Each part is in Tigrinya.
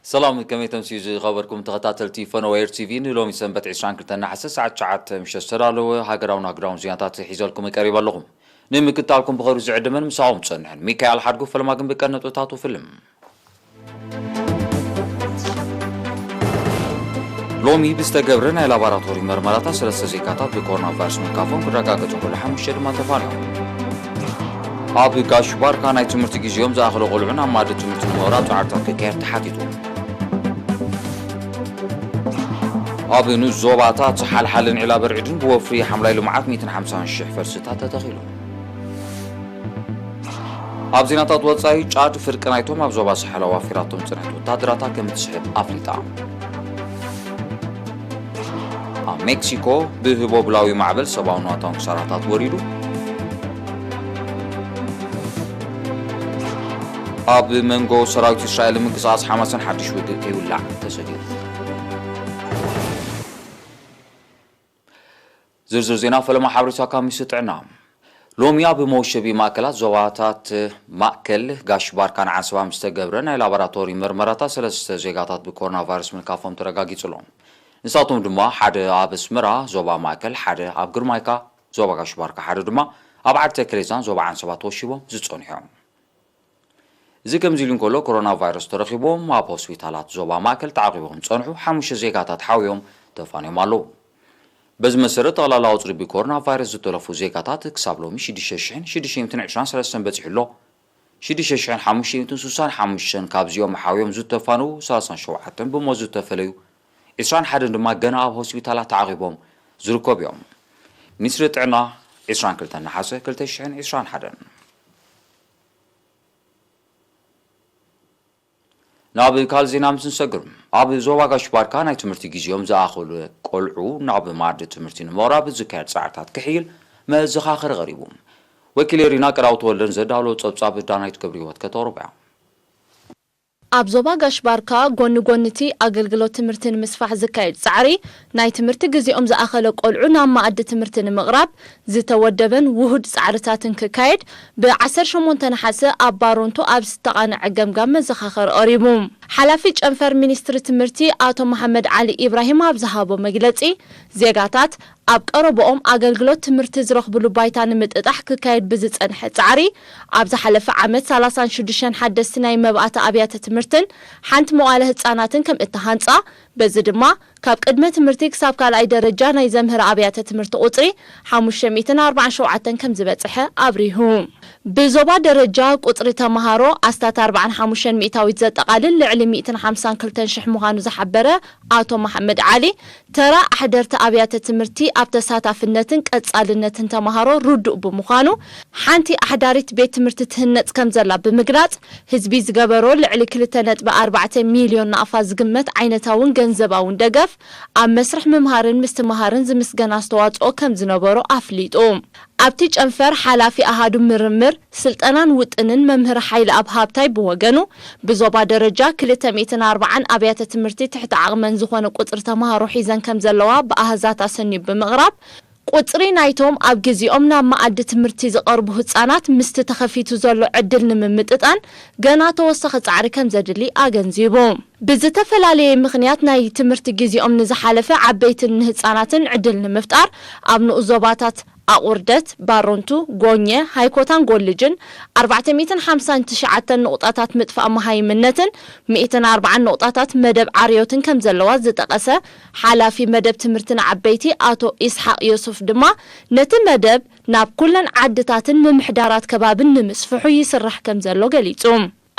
ሰላም፣ ከመይ ተምስዩ ዝኸበርኩም ተኸታተልቲ ፈነወ ኤር ቲቪ፣ ንሎሚ ሰንበት ዕስራን ክልተን ነሓሰ ሰዓት ትሽዓተ ምሸት ዝተዳለወ ሃገራውን ኣህጉራውን ዜናታት ሒዘልኩም ቀሪበ ኣለኹ። ንምክትታልኩም ብኸሩ ዝዕድመን ምሳኹም ጸንሕን ሚካኤል ሓድጉ። ፈለማ ግን ብቀንዲ ነጥብታቱ ፍልም። ሎሚ ብዝተገብረ ናይ ላቦራቶሪ መርመራታት ሰለስተ ዜጋታት ብኮሮና ቫይረስ ምንካፎም ክረጋገጹ እንከሎ፣ ሓሙሽተ ድማ ተፋንዮም። ኣብ ጋሽ ባርካ ናይ ትምህርቲ ግዜኦም ዝኣኸለ ቆልዑ ናብ ማእዲ ትምህርቲ ንምቕራብ ጻዕርታት ክካየድ ተሓቲቱ። ኣብ ንኡስ ዞባታት ሓልሓልን ዒላ በርዕድን ብወፍሪ ሓምላይ ልምዓት ሚእትን ሓምሳን ሽሕ ፈልስታት ተተኺሉ። ኣብ ዜናታት ወጻኢ፣ ጫድ ፍርቂ ናይቶም ኣብ ዞባ ሳሕል ኣዋፊራቶም ዝጸንሐት ወታደራታ ከም እትስሕብ ኣፍሊጣ። ኣብ ሜክሲኮ ብህቦብላዊ ማዕበል ሰብኣውን ንዋታውን ክሳራታት ወሪዱ። ኣብ መንጎ ሰራዊት እስራኤልን ምንቅስቓስ ሓማስን ሓድሽ ውግእ ከይውላዕ ተሰጊኡ። ዝርዝር ዜና ፈለማ ሓበሬታ ካብ ሚኒስትሪ ጥዕና። ሎሚ ኣብ መወሸቢ ማእከላት ዞባታት ማእከል፣ ጋሽ ባርካን ዓንሰባን ዝተገብረ ናይ ላቦራቶሪ መርመራታት ሰለስተ ዜጋታት ብኮሮና ቫይረስ ምንካፎም ተረጋጊጹ ኣሎ። ንሳቶም ድማ ሓደ ኣብ ኣስመራ ዞባ ማእከል፣ ሓደ ኣብ ግርማይካ ዞባ ጋሽ ባርካ፣ ሓደ ድማ ኣብ ዓዲ ተከሌዛን ዞባ ዓንሰባ ተወሺቦም ዝጸንሑ እዮም። እዚ ከምዚ ኢሉ እንከሎ፣ ኮሮና ቫይረስ ተረኺቦም ኣብ ሆስፒታላት ዞባ ማእከል ተዓቒቦም ዝጸንሑ ሓሙሽተ ዜጋታት ሓውዮም ተፋንዮም ኣለዉ። በዚ መሰረት፣ ጠቕላላ ቁጽሪ ብኮሮና ቫይረስ ዝተረፉ ዜጋታት ክሳብ ሎሚ ሽዱሽተ ሽሕን ሽዱሽተ ሚእትን ዕስራን ሰለስተን በጺሑ ኣሎ። ሽዱሽተ ሽሕን ሓሙሽተ ሚእትን ስሳን ሓሙሽተን ካብዚኦም ሓውዮም ዝተፋነዉ ሰላሳን ሸውዓተን ብሞት ዝተፈለዩ፣ ዕስራን ሓደን ድማ ገና ኣብ ሆስፒታላት ተዓቒቦም ዝርከቡ እዮም። ሚኒስትሪ ጥዕና፣ ዕስራን ክልተን ነሓሰ ክልተ ሽሕን ዕስራን ሓደን። ናብ ካልእ ዜና ምስ ንሰግር፣ ኣብ ዞባ ጋሽ ባርካ ናይ ትምህርቲ ግዜኦም ዝኣኸሉ ቆልዑ ናብ መኣዲ ትምህርቲ ንምቕራብ ዝካየድ ጻዕርታት ክሕይል መዘኻኸሪ ቀሪቡ። ወኪል ኤሪና ቅራው ተወልደን ዘዳለዎ ጸብጻብ ዳናይት ገብረ ህይወት ከተቕርቦ እያ። ኣብ ዞባ ጋሽ ባርካ ጎኒ ጎኒ እቲ ኣገልግሎት ትምህርቲ ንምስፋሕ ዝካየድ ጻዕሪ፣ ናይ ትምህርቲ ግዜኦም ዝኣኸለ ቆልዑ ናብ መኣዲ ትምህርቲ ንምቕራብ ዝተወደበን ውሁድ ጻዕርታትን ክካየድ ብ ዓሰርተ ሸሞንተ ነሓሰ ኣብ ባሮንቱ ኣብ ዝተቓንዐ ገምጋም መዘኻኸሪ ቀሪቡ። ሓላፊ ጨንፈር ሚኒስትሪ ትምህርቲ ኣቶ መሓመድ ዓሊ ኢብራሂም ኣብ ዝሃቦ መግለጺ፣ ዜጋታት ኣብ ቀረብኦም ኣገልግሎት ትምህርቲ ዝረኽብሉ ባይታ ንምጥጣሕ ክካየድ ብዝጸንሐ ጻዕሪ፣ ኣብ ዝሓለፈ ዓመት ሰላሳን ሽዱሽተን ሓደስቲ ናይ መባእቲ ኣብያተ ትምህርትን ሓንቲ መዋለ ህጻናትን ከም እተሃንጻ፣ በዚ ድማ ካብ ቅድመ ትምህርቲ ክሳብ ካልኣይ ደረጃ ናይ ዘምህር ኣብያተ ትምህርቲ ቁጽሪ ሓሙሽተ ሚእትን ኣርባዓን ሸውዓተን ከም ዝበጽሐ ኣብሪሁ። ብዞባ ደረጃ ቁጽሪ ተመሃሮ ኣስታት ኣርባዓን ሓሙሽተን ሚእታዊት ዘጠቓልል ልዕሊ ሚእትን ሓምሳን ክልተን ሽሕ ምዃኑ ዝሓበረ ኣቶ መሓመድ ዓሊ፣ ተራ ኣሕደርቲ ኣብያተ ትምህርቲ ኣብ ተሳታፍነትን ቀጻልነትን ተመሃሮ ርዱእ ብምዃኑ፣ ሓንቲ ኣሕዳሪት ቤት ትምህርቲ ትህነጽ ከም ዘላ ብምግላጽ፣ ህዝቢ ዝገበሮ ልዕሊ ክልተ ነጥቢ ኣርባዕተ ሚልዮን ናቕፋ ዝግመት ዓይነታውን ገንዘባውን ደገፍ ኣብ መስርሕ ምምሃርን ምስትምሃርን ዝምስገን ኣስተዋጽኦ ከም ዝነበሮ ኣፍሊጡ። ኣብቲ ጨንፈር ሓላፊ ኣሃዱ ምርምር፣ ስልጠናን ውጥንን መምህር ሓይለኣብ ሃብታይ ብወገኑ፣ ብዞባ ደረጃ ክልተ ሚእትን ኣርባዓን ኣብያተ ትምህርቲ ትሕቲ ዓቕመን ዝኾነ ቁጽሪ ተመሃሮ ሒዘን ከም ዘለዋ ብኣሃዛት ኣሰንዩ ብምቕራብ፣ ቁጽሪ ናይቶም ኣብ ግዜኦም ናብ መኣዲ ትምህርቲ ዝቐርቡ ህጻናት ምስቲ ተኸፊቱ ዘሎ ዕድል ንምምጥጣን ገና ተወሳኺ ጻዕሪ ከም ዘድሊ ኣገንዚቡ። ብዝተፈላለየ ምኽንያት ናይ ትምህርቲ ግዜኦም ንዝሓለፈ ዓበይትን ንህጻናትን ዕድል ንምፍጣር ኣብ ንኡስ ዞባታት ኣቑርደት፣ ባሮንቱ፣ ጎኘ፣ ሃይኮታን ጎልጅን ኣርባዕተ ሚእትን ሓምሳን ትሽዓተን ንቑጣታት ምጥፋእ መሃይምነትን ሚእትን ኣርባዓን ንቑጣታት መደብ ዓርዮትን ከም ዘለዋ ዝጠቐሰ ሓላፊ መደብ ትምህርቲ ንዓበይቲ ኣቶ ኢስሓቕ ዮሱፍ ድማ፣ ነቲ መደብ ናብ ኩለን ዓድታትን ምምሕዳራት ከባብን ንምስፍሑ ይስራሕ ከም ዘሎ ገሊጹ።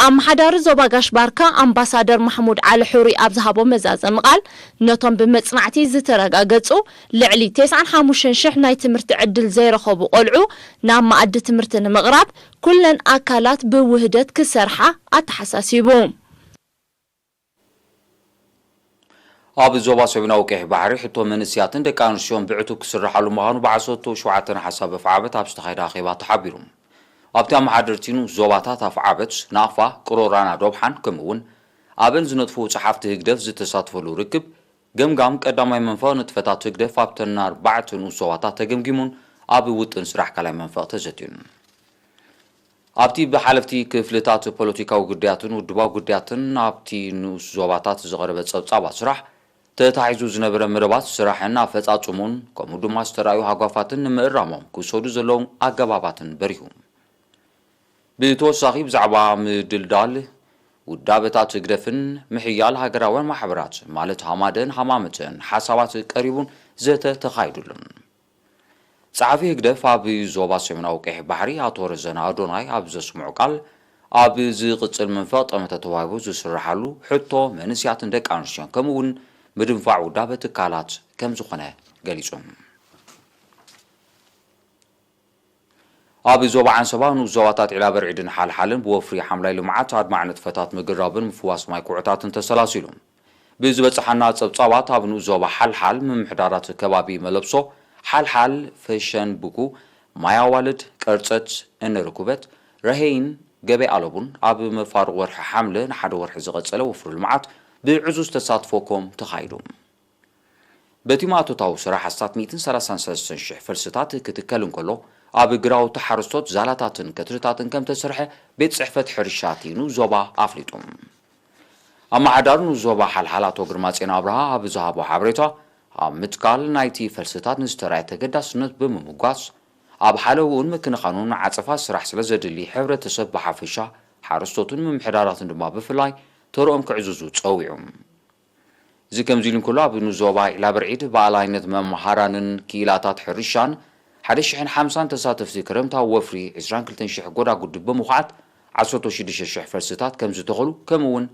ኣመሓዳሪ ዞባ ጋሽ ባርካ ኣምባሳደር ማሕሙድ ዓሊ ሕሩይ ኣብ ዝሃቦ መዛዘሚ ቃል፣ ነቶም ብመጽናዕቲ ዝተረጋገጹ ልዕሊ ተስዓን ሓሙሽተን ሽሕ ናይ ትምህርቲ ዕድል ዘይረኸቡ ቆልዑ ናብ መኣዲ ትምህርቲ ንምቕራብ ኩለን ኣካላት ብውህደት ክሰርሓ ኣተሓሳሲቡ። ኣብ ዞባ ሰሜናዊ ቀይሕ ባሕሪ ሕቶ መንእስያትን ደቂ ኣንስትዮን ብዕቱብ ክስርሓሉ ምዃኑ ብዓሰርተ ሸውዓተ ነሓሰ ኣብ ኣፍዓበት ኣብ ዝተኻየደ ኣኼባ ተሓቢሩ። ኣብቲ ኣመሓደርቲ ንኡስ ዞባታት ኣፍዓበት፣ ናቕፋ፣ ቅሮራና ዶብሓን ከምኡ እውን ኣበን ዝነጥፉ ጸሓፍቲ ህግደፍ ዝተሳትፈሉ ርክብ ገምጋም ቀዳማይ መንፈቕ ንጥፈታት ህግደፍ ኣብተን ኣርባዕተ ንኡስ ዞባታት ተገምጊሙን ኣብ ውጥን ስራሕ ካልኣይ መንፈቕ ተዘትዩን። ኣብቲ ብሓለፍቲ ክፍልታት ፖለቲካዊ ጉዳያትን ውድባዊ ጉዳያትን ኣብቲ ንኡስ ዞባታት ዝቐረበ ጸብጻባት ስራሕ ተታሒዙ ዝነበረ መደባት ስራሕን ኣፈጻጽሙን ከምኡ ድማ ዝተራእዩ ሃጓፋትን ንምእራሞም ክውሰዱ ዘለዎም ኣገባባትን በሪሁ። ብተወሳኺ ብዛዕባ ምድልዳል ውዳበታት ህግደፍን ምሕያል ሃገራውያን ማሕበራት ማለት ሃማደን ሃማመተን ሓሳባት ቀሪቡን ዘተ ተኻይዱሉን። ጸሓፊ ህግደፍ ኣብ ዞባ ሰሜናዊ ቀይሕ ባሕሪ ኣቶ ረዘነ ኣዶናይ ኣብ ዘስምዑ ቃል፣ ኣብ ዝቕጽል መንፈቕ ጠመተ ተዋሂቡ ዝስርሓሉ ሕቶ መንእስያትን ደቂ ኣንስትዮን ከምኡ እውን ምድንፋዕ ውዳበ ትካላት ከም ዝኾነ ገሊጹ። ኣብ ዞባ ዓንሰባ ንኡስ ዞባታት ዒላ በርዒድን ሓልሓልን ብወፍሪ ሓምላይ ልምዓት ኣድማዕ ንጥፈታት ምግራብን ምፍዋስ ማይ ኩዕታትን ተሰላሲሉ። ብዝበጽሓና ጸብጻባት ኣብ ንኡስ ዞባ ሓልሓል ምምሕዳራት ከባቢ መለብሶ፣ ሓልሓል፣ ፈሸን ቡኩ፣ ማይ ኣዋልድ፣ ቀርጸት፣ እነ ርኩበት፣ ረሄይን ገበይ ኣለቡን ኣብ መፋርቕ ወርሒ ሓምለ ንሓደ ወርሒ ዝቐጸለ ወፍሪ ልምዓት ብዕዙዝ ተሳትፎ ኮም ተኻይዱ። በቲ ማእቶታዊ ስራሕ ኣስታት ሚእትን ሰላሳን ሰለስተን ሽሕ ፈልስታት ክትከል እንከሎ፣ ኣብ ግራውቲ ሓረስቶት ዛላታትን ከትርታትን ከም ተሰርሐ ቤት ጽሕፈት ሕርሻ እቲ ንኡስ ዞባ ኣፍሊጡ። ኣመሓዳሪ ንኡስ ዞባ ሓልሓል ኣቶ ግርማጽዮን ኣብርሃ ኣብ ዝሃቦ ሓበሬታ፣ ኣብ ምትካል ናይቲ ፈልስታት ንዝተራእየ ተገዳስነት ብምምጓስ፣ ኣብ ሓለውኡን ምክንኻኑን ዓጸፋ ስራሕ ስለ ዘድሊ፣ ሕብረተሰብ ብሓፈሻ፣ ሓረስቶትን ምምሕዳራትን ድማ ብፍላይ ተርኦም ክዕዝዙ ጸዊዑ። እዚ ከምዚ ኢሉ እንከሎ፣ ኣብ ንኡስ ዞባ ዒላ በርዒድ ብኣላይነት መምሃራንን ክኢላታት ሕርሻን ሓደ ሽሕን ሓምሳን ተሳተፍቲ ክረምታዊ ወፍሪ ዕስራን ክልተን ሽሕ ጎዳጉዲ ብምኹዓት ዓሰርተ ሽዱሽተ ሽሕ ፈልስታት ከም ዝተኸሉ፣ ከምኡ እውን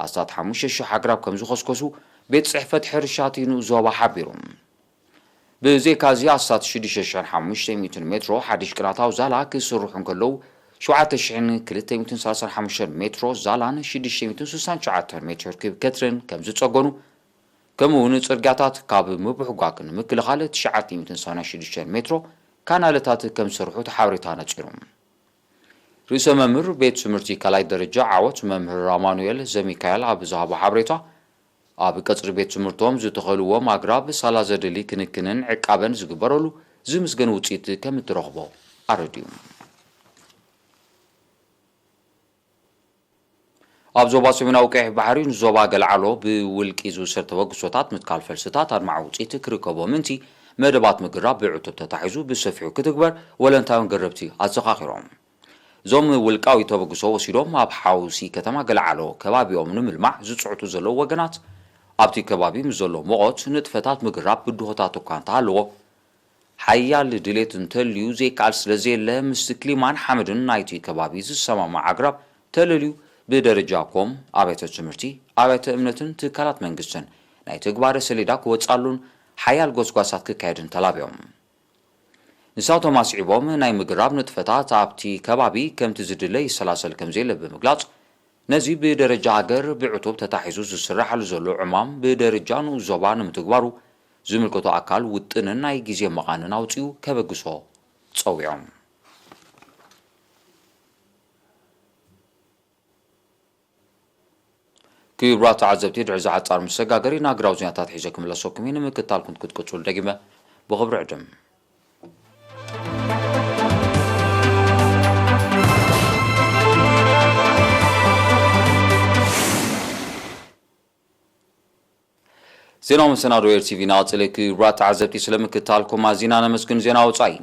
ኣስታት ሓሙሽተ ሽሕ ኣግራብ ከም ዝኸስከሱ ቤት ጽሕፈት ሕርሻ እቲ ንኡስ ዞባ ሓቢሩ። ብዘይካዚ ኣስታት ሽዱሽተ ሽሕን ሓሙሽተ ሚእትን ሜትሮ ሓድሽ ቅናታዊ ዛላ ክስርሑ እንከለዉ፣ ሸውዓተ ሽሕን ክልተ ሚእትን ሰላሳን ሓሙሽተን ሜትሮ ዛላን ሽዱሽተ ሚእትን ስሳን ትሽዓተን ሜትር ኪብ ከትርን ከም ዝጸገኑ፣ ከምኡ እውን ጽርግያታት ካብ ምብሕጓግ ንምክልኻል ትሽዓተ ሚእትን ሰማንያን ሽዱሽተን ሜትሮ ካናለታት ከም ዝሰርሑ እቲ ሓበሬታ ነጺሩ። ርእሰ መምህር ቤት ትምህርቲ ካልኣይ ደረጃ ዓወት መምህር ኣማኑኤል ዘሚካኤል ኣብ ዝሃቦ ሓበሬታ፣ ኣብ ቀጽሪ ቤት ትምህርቶም ዝተኸልዎም ኣግራብ ሳላ ዘድሊ ክንክንን ዕቃበን ዝግበረሉ ዝምስገን ውጽኢት ከም እትረኽቦ ኣረድዩ። ኣብ ዞባ ሰሜናዊ ቀይሕ ባሕሪ ንዞባ ገልዓሎ ብውልቂ ዝውሰድ ተበግሶታት ምትካል ፈልስታት ኣድማዒ ውጽኢት ክርከቦ ምእንቲ መደባት ምግራብ ብዕቱብ ተታሒዙ ብሰፊሑ ክትግበር ወለንታውን ገረብቲ ኣዘኻኺሮም። እዞም ውልቃዊ ተበግሶ ወሲዶም ኣብ ሓውሲ ከተማ ገልዓሎ ከባቢኦም ንምልማዕ ዝጽዕቱ ዘለዉ ወገናት፣ ኣብቲ ከባቢ ምስ ዘሎ ሙቐት ንጥፈታት ምግራብ ብድሆታት እኳ እንተሃለዎ፣ ሓያል ድሌት እንተልዩ ዘይከኣል ስለ ዘየለ፣ ምስቲ ክሊማን ሓመድን ናይቲ ከባቢ ዝሰማማዕ ኣግራብ ተለልዩ ብደረጃ ኮም ኣብያተ ትምህርቲ፣ ኣብያተ እምነትን ትካላት መንግስትን ናይ ትግባረ ሰሌዳ ክወጻሉን ሓያል ጎስጓሳት ክካየድን ተላብዮም። ንሳቶም ኣስዒቦም፣ ናይ ምግራብ ንጥፈታት ኣብቲ ከባቢ ከምቲ ዝድለ ይሰላሰል ከም ዘየለ ብምግላጽ፣ ነዚ ብደረጃ ሃገር ብዕቱብ ተታሒዙ ዝስራሓሉ ዘሎ ዕማም ብደረጃ ንኡስ ዞባ ንምትግባሩ ዝምልከቶ ኣካል ውጥንን ናይ ግዜ መቓንን ኣውጺኡ ከበግሶ ጸዊዖም። ክቡራት ተዓዘብቲ፣ ድሕሪ እዚ ሓጻር መሰጋገሪ ንሃገራዊ ዜናታት ሒዘ ክምለሰኩም እየ። ንምክትታልኩም ክትቅጽሉ ደጊመ ብኽብሪ ዕድም። ዜናዊ መሰናዶ ኤር ቲ ቪ ናቕጽል። ክቡራት ተዓዘብቲ፣ ስለ ምክትታልኩም ኣዚና ነመስግን። ዜና ወጻኢ።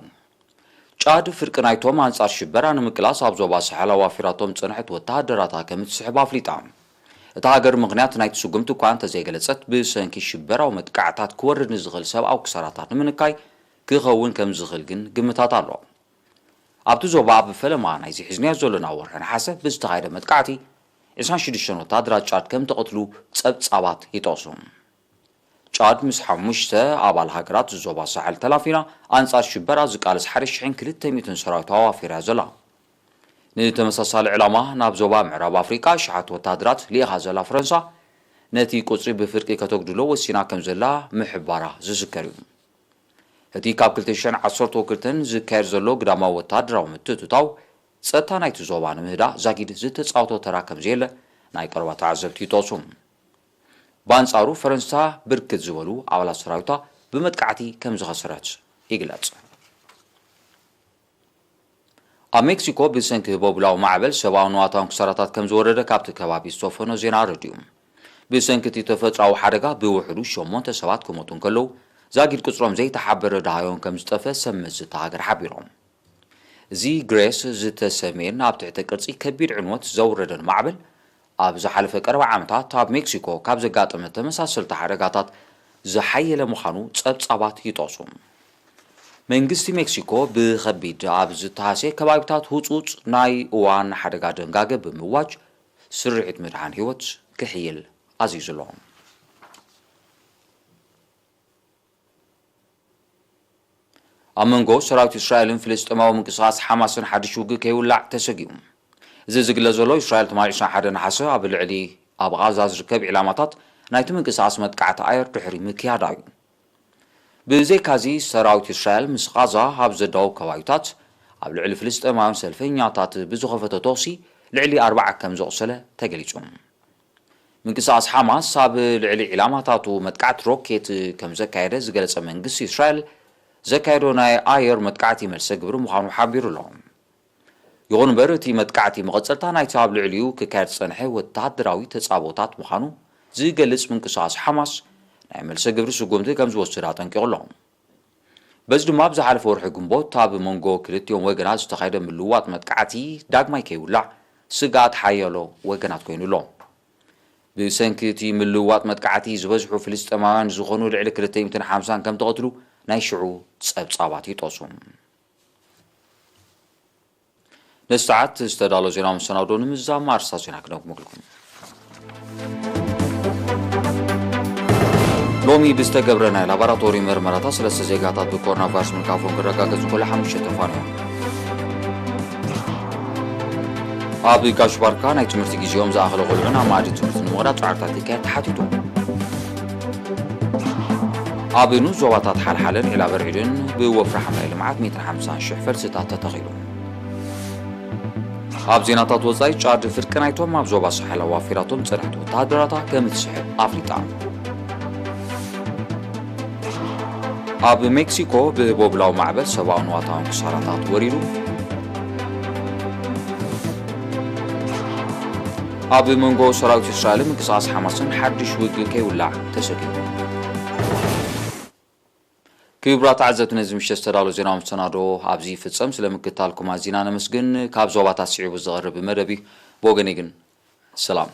ጫድ ፍርቂ ናይቶም ኣንጻር ሽበራ ንምቅላስ ኣብ ዞባ ሳሕል ኣዋፊራቶም ዝጸንሐት ወተሃደራታ ከም እትስሕብ ኣፍሊጣ። እታ ሃገር ምኽንያት ናይቲ ስጉምቲ እኳ እንተዘይገለጸት፣ ብሰንኪ ሽበራዊ መጥቃዕታት ክወርድ ንዝኽእል ሰብኣዊ ክሳራታት ንምንካይ ክኸውን ከም ዝኽእል ግን ግምታት ኣሎ። ኣብቲ ዞባ ኣብ ፈለማ ናይዚ ሒዝናዮ ዘሎና ወርሒ ነሓሰ ብዝተኻየደ መጥቃዕቲ፣ ዕስራን ሽዱሽተን ወተሃደራት ጫድ ከም ተቐትሉ ጸብጻባት ይጠቕሱ። ጫድ ምስ ሓሙሽተ ኣባል ሃገራት ዞባ ሳሕል ተላፊና ኣንጻር ሽበራ ዝቃለስ ሓደ ሽሕን ክልተ ሚእትን ሰራዊት ኣዋፊራ ዘላ። ንተመሳሳሊ ዕላማ ናብ ዞባ ምዕራብ ኣፍሪቃ ኣሽሓት ወተሃደራት ልኢኻ ዘላ ፈረንሳ፣ ነቲ ቁጽሪ ብፍርቂ ከተጉድሎ ወሲና ከም ዘላ ምሕባራ ዝዝከር እዩ። እቲ ካብ ክልተ ሽሕን ዓሰርተ ክልተን ዝካየድ ዘሎ ግዳማዊ ወተሃደራዊ ምትእትታው፣ ጸጥታ ናይቲ ዞባ ንምህዳእ ዛጊድ ዝተጻወቶ ተራ ከም ዘየለ ናይ ቀረባ ተዓዘብቲ ይጠቕሱ። ብኣንጻሩ ፈረንሳ ብርክት ዝበሉ ኣባላት ሰራዊታ ብመጥቃዕቲ ከም ዝኸሰረት ይግለጽ። ኣብ ሜክሲኮ ብሰንኪ ህቦብላዊ ማዕበል ሰብኣዊ ንዋታውን ክሳራታት ከም ዝወረደ ካብቲ ከባቢ ዝተወፈኖ ዜና ኣረድኡ። ብሰንኪ እቲ ተፈጥሮኣዊ ሓደጋ ብውሕዱ ሸሞንተ ሰባት ክሞቱ እንከለዉ፣ ዛጊድ ቁጽሮም ዘይተሓበረ ደሃዮም ከም ዝጠፈ ሰብ መዚ እታ ሃገር ሓቢሮም። እዚ ግሬስ ዝተሰምየን ኣብ ትሕተ ቅርጺ ከቢድ ዕንወት ዘውረደን ማዕበል ኣብ ዝሓለፈ ቀረባ ዓመታት ኣብ ሜክሲኮ ካብ ዘጋጠመ ተመሳሰልቲ ሓደጋታት ዝሓየለ ምዃኑ ጸብጻባት ይጠቕሱ። መንግስቲ ሜክሲኮ ብኸቢድ ኣብ ዝተሃስየ ከባቢታት ህጹጽ ናይ እዋን ሓደጋ ደንጋገ ብምእዋጅ ስርሒት ምድሓን ህይወት ክሕይል ኣዚዙ ኣሎ። ኣብ መንጎ ሰራዊት እስራኤልን ፍልስጤማዊ ምንቅስቓስ ሓማስን ሓድሽ ውግእ ከይውላዕ ተሰጊኡ። እዚ ዝግለጽ ዘሎ፣ እስራኤል ትማሊ ዕስራን ሓደን ነሓሰ ኣብ ልዕሊ ኣብ ቓዛ ዝርከብ ዒላማታት ናይቲ ምንቅስቓስ መጥቃዕቲ ኣየር ድሕሪ ምክያዳ እዩ። ብዘይካዚ፣ ሰራዊት እስራኤል ምስ ቓዛ ኣብ ዘዳውብ ከባቢታት ኣብ ልዕሊ ፍልስጤማውያን ሰልፈኛታት ብዝኸፈቶ ተኹሲ ልዕሊ ኣርባዓ ከም ዘቑሰለ ተገሊጹ። ምንቅስቓስ ሓማስ ኣብ ልዕሊ ዒላማታቱ መጥቃዕቲ ሮኬት ከም ዘካየደ ዝገለጸ መንግስቲ እስራኤል፣ ዘካየዶ ናይ ኣየር መጥቃዕቲ መልሰ ግብሪ ምዃኑ ሓቢሩ ኣሎ። ይኹን እምበር፣ እቲ መጥቃዕቲ መቐጸልታ ናይቲ ኣብ ልዕሊኡ ክካየድ ዝጸንሐ ወተሃደራዊ ተጻብኦታት ምዃኑ ዝገልጽ ምንቅስቓስ ሓማስ፣ ናይ መልሰ ግብሪ ስጉምቲ ከም ዝወስድ ኣጠንቂቑ ኣሎ። በዚ ድማ፣ ኣብ ዝሓለፈ ወርሒ ግንቦት ኣብ መንጎ ክልቲኦም ወገናት ዝተኻየደ ምልውዋጥ መጥቃዕቲ ዳግማይ ከይውላዕ ስግኣት ሓያሎ ወገናት ኮይኑ ኣሎ። ብሰንኪ እቲ ምልውዋጥ መጥቃዕቲ ዝበዝሑ ፍልስጤማውያን ዝኾኑ ልዕሊ ክልተ ሚእትን ሓምሳን ከም ተቐትሉ ናይ ሽዑ ጸብጻባት ይጠቕሱ። ነዚ ሰዓት ዝተዳሎ ዜናዊ መሰናዶ ንምዝዛም ኣርእስታት ዜና ክነግመግልኩም። ሎሚ ብዝተገብረ ናይ ላቦራቶሪ መርመራታት ሰለስተ ዜጋታት ብኮሮና ቫይረስ ምልካፎም ክረጋገጽ እንከሎ ሓሙሽተ ተፋንዮም። ኣብ ጋሽ ባርካ ናይ ትምህርቲ ግዜኦም ዝኣኸለ ቆልዑ ናብ መኣዲ ትምህርቲ ንምቕራብ ጻዕርታት ክካየድ ተሓቲቱ። ኣብ ንኡስ ዞባታት ሓልሓለን ዒላ በርዒድን ብወፍሪ ሓምላይ ልምዓት ሚእትን ሓምሳን ሽሕ ፈልስታት ተተኺሉ። ኣብ ዜናታት ወጻኢ፣ ጫድ ፍርቂ ናይቶም ኣብ ዞባ ሳሕል ኣዋፊራቶም ዝጸንሐት ወተሃደራታ ከም እትስሕብ ኣፍሊጣ። ኣብ ሜክሲኮ ብህቦብላዊ ማዕበል ሰብኣውን ንዋታውን ክሳራታት ወሪዱ። ኣብ መንጎ ሰራዊት እስራኤልን ምንቅስቓስ ሓማስን ሓድሽ ውግእ ከይውላዕ ተሰጊኡ። ክቡራት ተዓዘብቲ፣ ነዚ ምሸት ዝተዳሎ ዜናዊ መሰናዶ ኣብዚ ይፍጸም። ስለ ምክታልኩም ኣዚና ነመስግን። ካብ ዞባታት ስዒቡ ዝቐርብ መደብ እዩ። ብወገነይ ግን ሰላም።